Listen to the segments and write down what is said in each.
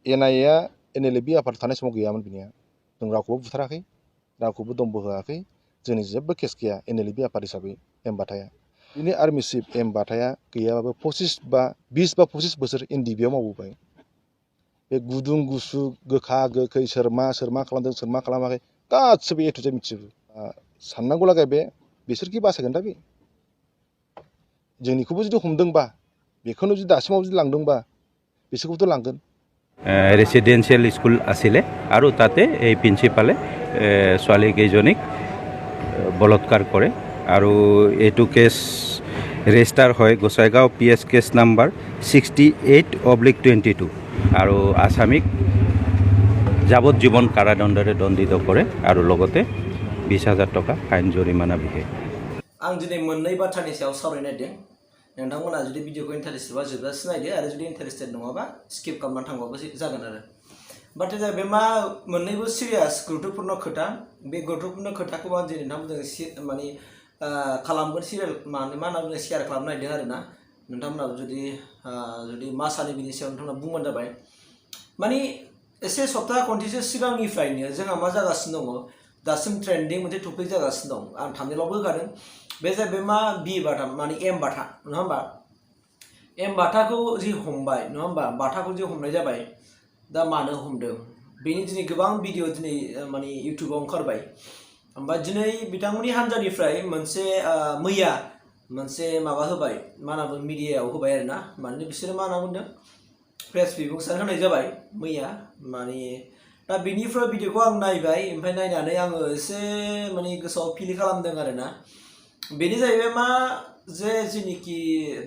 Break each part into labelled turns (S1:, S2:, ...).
S1: एनआइएआ एनएलएबि आफाद थानाय समाव गैयामोन बिनिया जों रावखौबो बुथाराखै रावखौबो दमबो होआखै जोंनि जेबो केस गैया एनएलएबि आफाद हिसाबै एम बाथाया बिनि आर्मि चिफ एम बाथाया गैयाबाबो 20 बा 25 बोसोर एनडिबिआव मावबोबाय बे गुदुं गुसु गोखा गोखै सोर मा खालामदों सोर मा खालामाखै गासिबो ए टु जेड मिथिजोबो साननांगौ लागा बे बिसोरखि बासायगोन दा बे जोंनिखौबो जुदि हमदोंबा बेखौनो जुदि दासिमाव जुदि लांदोंबा बिसोरखौथ' लांगोन
S2: ৰেচিডেঞ্চিয়েল স্কুল আছিলে আৰু তাতে এই প্ৰিন্সিপালে ছোৱালী কেইজনীক বলৎকাৰ কৰে আৰু এইটো কেছ ৰেজিষ্টাৰ হয় গোসাইগাঁও PS কেছ নাম্বাৰ 68/22 আৰু আসামিক যাৱজ্জীৱন কাৰাদণ্ডৰে দণ্ডিত কৰে আৰু লগতে 20,000 টকা ফাইন জৰিমনা বিহে
S3: आं दिनै मोननै बाथ्रानि सायाव सावरायनो नागिरदों नोंथांमोना जुदि भिडिअखौ इन्टारेस्टेडबा जोबजासिम नायदो आरो जुदि इन्टारेस्टेड नङाबा स्किप खालामनानै थांबाबो जागोन आरो बाथ्राया जाहैबाय मा मोननैबो सिरियास गुरुत्वपूर्ण खोथा बे गुरुत्वपूर्ण खोथाखौ आं दिनै नोंथांमोनजों माने खालामगोन सिरियाल मा होनना बुङो शेयार खालामनो नागिरदों आरो ना नोंथांमोना जुदि मा सानो बिनि सायाव नोंथांमोना बुंबानो जाबाय माने एसे सप्ता खनसेसो सिगांनिफ्रायनो जोंहा मा जागासिनो दङ दासिम ट्रेन्डिं मोनसे टपिक जागासिनो दं आं थामनेलावबो होखादों बे जाहैबाय मा बि बाथा माने एम बाथा नङा होमबा एम बाथाखौ जि हमबाय नङा होमबा बाथाखौ जि हमनाय जाबाय दा मानो हमदों बेनि दिनै गोबां भिडिअ दिनै माने इउटिउबाव ओंखारबाय ओमफ्राय दिनै बिथांमोननि हान्जानिफ्राय मोनसे मैया मोनसे माबा होबाय मा होनना बुङो मिडियायाव होबाय आरो ना माने बिसोरो मा होनना बुंदों प्रेस बिबुंसार होनाय जाबाय मैया माने दा बिनिफ्राय भिडिअखौ आं नायबाय ओमफ्राय नायनानै आङो एसे माने गोसोआव फिल खालामदों आरो ना बेनि जाहैबाय मा जे जेनिखि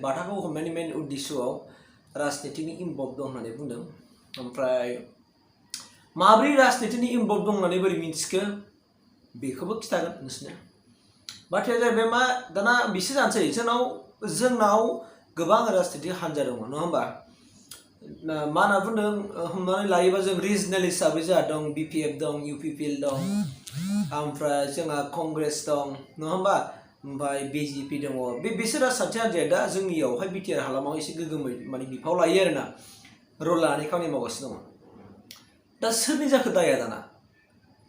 S3: बाथाखौ हमनायनि मेन उद्देश्यआव राजनितिनि इनभल्भ दं होननानै बुंदों ओमफ्राय माब्रै राजनितिनि इनभल्भ दं होननानै बोरै मिन्थिखो बेखौबो खिथागोन नोंसोरनो बाथ्राया जाहैबाय मा दाना बिसोर जानोसै जोंनाव गोबां राजनितिक हान्जा दङ नङा होमबा मा होनना बुंदों हमनानै लायोबा जों रिजनेल हिसाबै जोंहा दं BPF दं UPPL दं ओमफ्राय जोंहा कंग्रेस दं नङा होमबा ओमफ्राय BJP दङ बिसोर राजखान्थि हान्जाया दा जोंनियावहाय बिटिआर हालामाव एसे गोगोमै माने बिफाव लायो आरोना रल लानानै खामानि मावगासिनो दङ दा सोरनि जाखो दाया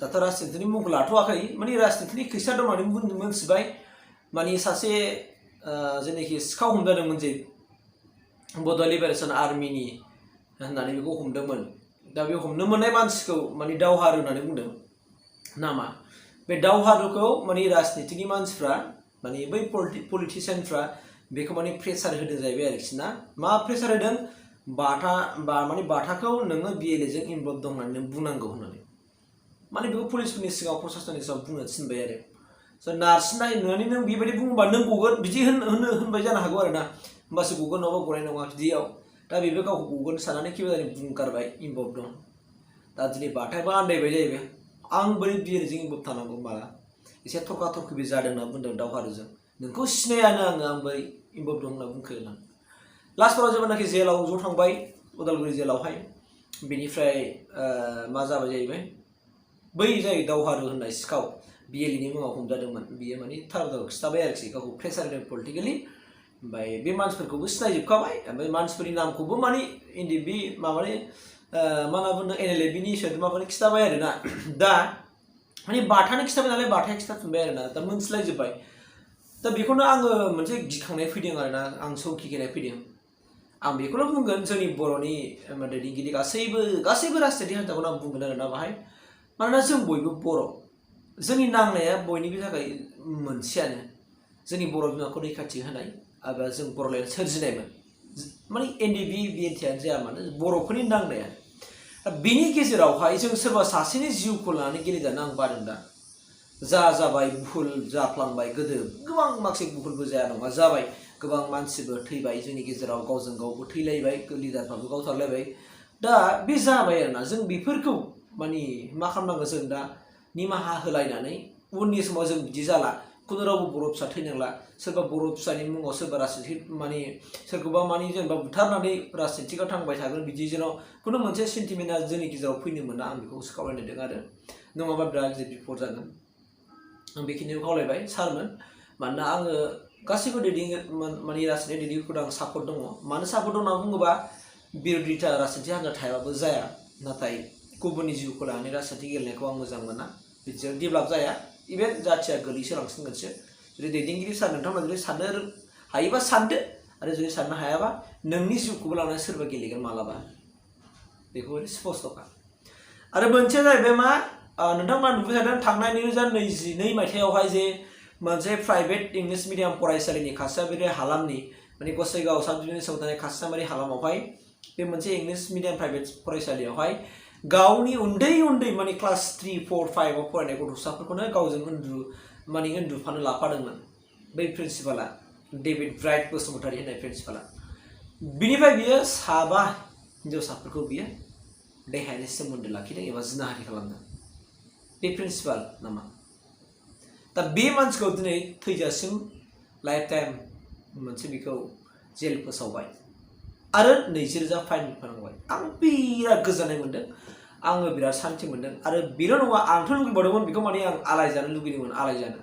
S3: दाथ' राजनितिनि मुंखौ लाथ'वाखै माने राजनितिनि खैसा दं होननानै मोनथिबाय माने सासे जेनाखि सिखाव हमजादोंमोन जे बड' लिबारेसन आर्मिनि होननानै बेखौ हमदोंमोन दा बे हमनो मोननाय मानसिखौ माने दावहारु होननानै बुंदों नामा बे दावहारुखौ माने राजनितिनि मानसिफ्रा माने बै पलिटिशियानफ्रा बेखौ माने प्रेसार होदों जाहैबाय आरोखि ना मा प्रेसार होदों माने बाथाखौ नोङो BLA जों इनभल्भ दं होननानै नों बुंनांगौ होननानै माने बेखौ पुलिसफोरनि सिगाङाव प्रशासननि सिगाङाव बुंनो थिनबाय आरो स' नारसिननाय नुनानै नों बेबायदि बुङोबा नों गगोन बिदि होनबाय जानो हागौ आरो ना होमबासो गगोन नङाबा गनाय नङा बिदियाव दा बेबो गावखौ गगोन साननानै केबो बुंगारबाय इनभल्भ दं दा दिनै बाथायाबो आन्दायबाय जाहैबाय आं बोरै BLA जों इनभल्भ थानांगौ माला एसे थरखा थरखिबो जादों होनना बुंदों दावहारुजों नोंखौ सिनायानो आं बोरै इनभल्भ दं होनना बुंखो होननानै लास्टफोराव जेब्लानाखि जेलाव ज' थांबाय उदालगुरि जेलावहाय बेनिफ्राय मा जाबाय जाहैबाय बै जाय दावहारु होननाय सिखाव BLA मुङाव हमजादोंमोन बियो माने थार खिथाबाय आरोखि गावखौ प्रेसार होदों पलिटिकेलि ओमफ्राय बे मानसिफोरखौबो सिनायजोबखाबाय ओमफ्राय मानसिफोरनि नामखौबो माने बे माबानि मा होनना बुंदों NLABनि सोद्रोमाफोरनि खिथाबाय आरो ना दा माने बाथानो खिथाबाय नालाय बाथाया खिथाफिनबाय आरो ना दा मोनथिलायजोब्बाय दा बेखौनो आङो मोनसे गिखांनाय फैदों आरो ना आं सौखिखांनाय फैदों आं बेखौनो बुंगोन जोंनि बर'नि दैदेनगिरि गासैबो राजनितिक हान्जाखौनो आं बुंगोन आरो ना बाहाय मानोना जों बयबो बर' जोंनि नांनाया बयनिबो थाखाय मोनसेयानो जोंनि बर' बिमाखौ रैखाथि होनाय आरो जों बर'लेण्ड सोरजिनायमोन माने NDB BNTआनो जाया मानो बर'फोरनि नांनाया बिनि गेजेरावहाय जों सोरबा सासेनि जिउखौ लानानै गेलेजानो आं बादों दा जाबाय भुल जाफ्लांबाय गोदो गोबां माखासे भुलबो जाया नङा जाबाय गोबां मानसिबो थैबाय जोंनि गेजेराव गावजों गावबो थैलायबाय लिडारफ्राबो गावथारलायबाय दा बे जाबाय आरोना जों बेफोरखौ माने मा खालामनांगौ जों दा निमाहा होलायनानै उननि समाव जों बिदि जाला खुनु रावबो बर' फिसा थैनांला सोरबा बर' फिसानि मुङाव सोरबा राजनितिक माने सोरखौबा माने जेनेबा बुथारनानै राजनितिकआव थांबाय थागोन बिदि जेन' खुनु मोनसे सेन्टिमेन्टआ जोंनि गेजेराव फैनो मोना आं बेखौ खावलायनायदों आरो नङाबा बिराद गिदिर बिपद जागोन आं बेखिनिखौ खावलायबाय सारमोन मानोना आङो गासैबो माने राजनितिक दैदेनगिरिफोरखौ आं सापर्ट दङ मानो सापर्ट दं होनना बुङोबा बिरोधिता राजखान्थि हान्जा थायाबाबो जाया नाथाय गुबुननि जिउखौ लानानै राजखान्थि गेलेनायखौ आं मोजां मोना बिदिजों डेभेलप जाया इभेन जाथिया गोलैसोलांसिनगोनसो जुदि दैदेनगिरि सार नोंथांमोना जुदि साननो हायोबा सानदो आरो जुदि साननो हायाबा नोंनि जिउखौबो लानानै सोरबा गेलेगोन मालाबा बेखौ स्पष्टखा आरो मोनसेया जाहैबाय मा नोंथांमोना नुबाय थादों थांनाय 2022 मायथाइयावहाय जे मोनसे प्राइभेट इंलिश मिडियाम फरायसालिनि खासियाबारि हालामनि माने गसाइगाव साब डिभिजननि सिङाव थानाय खासियाबारि हालामावहाय बे मोनसे इंलिश मिडियाम प्राइभेट फरायसालियावहाय गावनि उन्दै उन्दै माने क्लास 3, 4, 5 आव फरायनाय गथ'साफोरखौनो गावजों उन्दुफानो लाफादोंमोन बै प्रिन्सिपाला डेभिड ब्राइट बसुमतारी होननाय प्रिन्सिपाला बिनिफ्राय बियो 7 हिन्जावसाफोरखौ बियो देहायारि सोमोन्दो लाखिदों एबा जिनाहारि खालामदों बे प्रिन्सिपाल नामा दा बे मानसिखौ दिनै थैजासिम लाइफ टाइम मोनसे बेखौ जेल फोसावबाय आरो 20,000 फाइन फोनांबाय आं बिराद गोजोननाय मोन्दों आङो बिराद सान्थि मोन्दों आरो बेल' नङा आंथ' लुगैबावदोंमोन बेखौ माने आं आलायजानो लुगैदोंमोन आलायजानो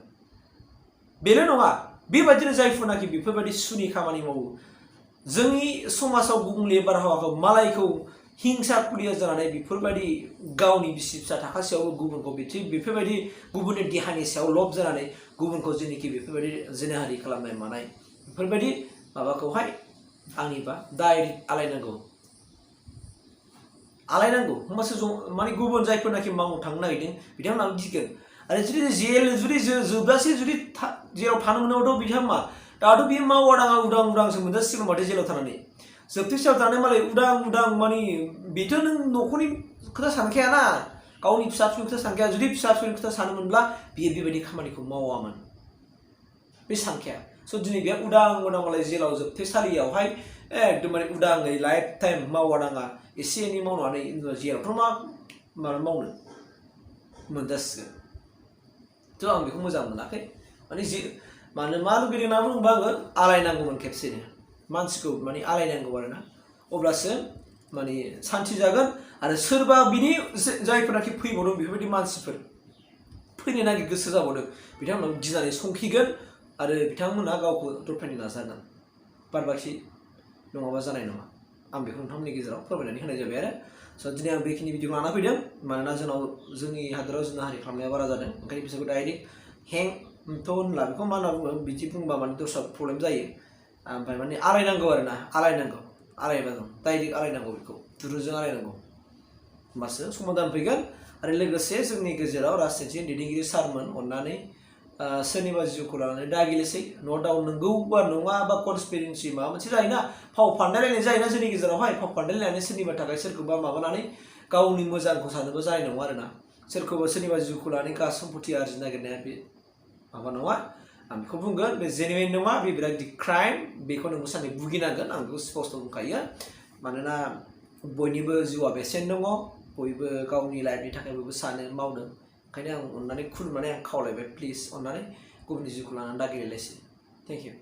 S3: बेल' नङा बेबायदिनो जायफोरनाखि बेफोरबायदि सुनि खामानि मावो जोंनि समाजाव गुबुंले बारहावाखौ मालायखौ हिंसा खुलिया जानानै बेफोरबायदि गावनि बिसि फिसा थाखासेयावबो गुबुनखौ बेफोरबायदि गुबुननि देहानि सायाव लब जानानै गुबुनखौ जेनेखि बेफोरबायदि जिनाहारि खालामनाय मानाय बेफोरबायदि माबाखौहाय आंनिबा डाइरेक्ट आलायनांगौ होमबासो माने गुबुन जायफोरनाखि मावनो थांनो नागिरदों बिथांमोनाबो गिगोन आरो जुदि जोबजासे जुदि जेराव थानो मोनाबाथ' बिथांमोना दाथ' बियो मावा दाङा उदां उदांसो मोनजासिगोन माथो जेलाव थानानै जोबथेसेयाव थानानै मालाय उदां माने बेथ' नों न'खरनि खोथा सानखायाना गावनि फिसा फिसौनि खोथा सानखाया जुदि फिसा फिसौनि खोथा सानोमोनब्ला बियो बेबायदि खामानिखौ मावामोन बे सानखाया स' दिनै बे उदां मालाय जेलाव जोबथेसालियावहाय एकदमबारे उदाङै लाइफ टाइम मावा दाङा एसे एनै मावनानै जेरावथ' मा मावनो मोनजासिगोन थ' आं बेखौ मोजां मोनाखै माने मा लुगैदों होनना बुङोबा आङो आलायनांगौमोन खेबसेनो मानसिखौ माने आलायनांगौ आरोना अब्लासो माने सान्थि जागोन आरो सोरबा बिनि जायफोरनाखि फैबावदों बेफोरबायदि मानसिफोर फैनो नागिर गोसो जाबावदों बिथांमोना गिनानै संखिगोन आरो बिथांमोना गावखौ दबथायनो नाजागोन बारबाखि नङाबा जानाय नङा आं बेखौ नोंथांमोननि गेजेराव फोरमायनानै होनाय जाबाय आरो स' दिनै आं बेखिनि भिडिअ लाना फैदों मानोना जोंनि हादराव जिनाहारि खालामनाया बारा जादों ओंखायनो बिसोरखौ डाइरेक्ट हेंथ' होनला बेखौ मा होनना बुङो बिदि बुंबा माने दस्रा प्रब्लेम जायो ओमफ्राय माने आलायनांगौ आरोना आलायबा दं डाइरेक्ट आलायनांगौ बेखौ दुरुंजों आलायनांगौ होमबासो समाधान फैगोन आरो लोगोसे जोंनि गेजेराव राजखान्थि दैदेनगिरि सारमोन अननानै सोरनिबा जिउखौ लानानै दा गेलेसै न' दाउन नंगौ बा नङा बा कनस्पिरेन्सि माबा मोनसे जायोना फाव फान्दायलायनाय जायोना जोंनि गेजेरावहाय फाव फान्दायलायनानै सोरनिबा थाखाय सोरखौबा माबानानै गावनि मोजांखौ सानोबो जानाय नङा आरोना सोरनिबा जिउखौ लानानै गा सम्पति आरजिनो नागिरनाया बे माबा नङा आं बेखौ बुंगोन बे जेनुइन नङा बे बिराद क्राइम बेखौ नोंबो साननै भुगिनांगोन आं बेखौ स्पष्ट बुंखायो मानोना बयनिबो जिउआ बेसेन दङ बयबो गावनि लाइफनि थाखाय बयबो सानो मावदों ओंखायनो आं अननानै खुलुमनानै आं खावलायबाय प्लिज अननानै गुबुननि जिउखौ लानानै दा गेलेलायसै थेंक इउ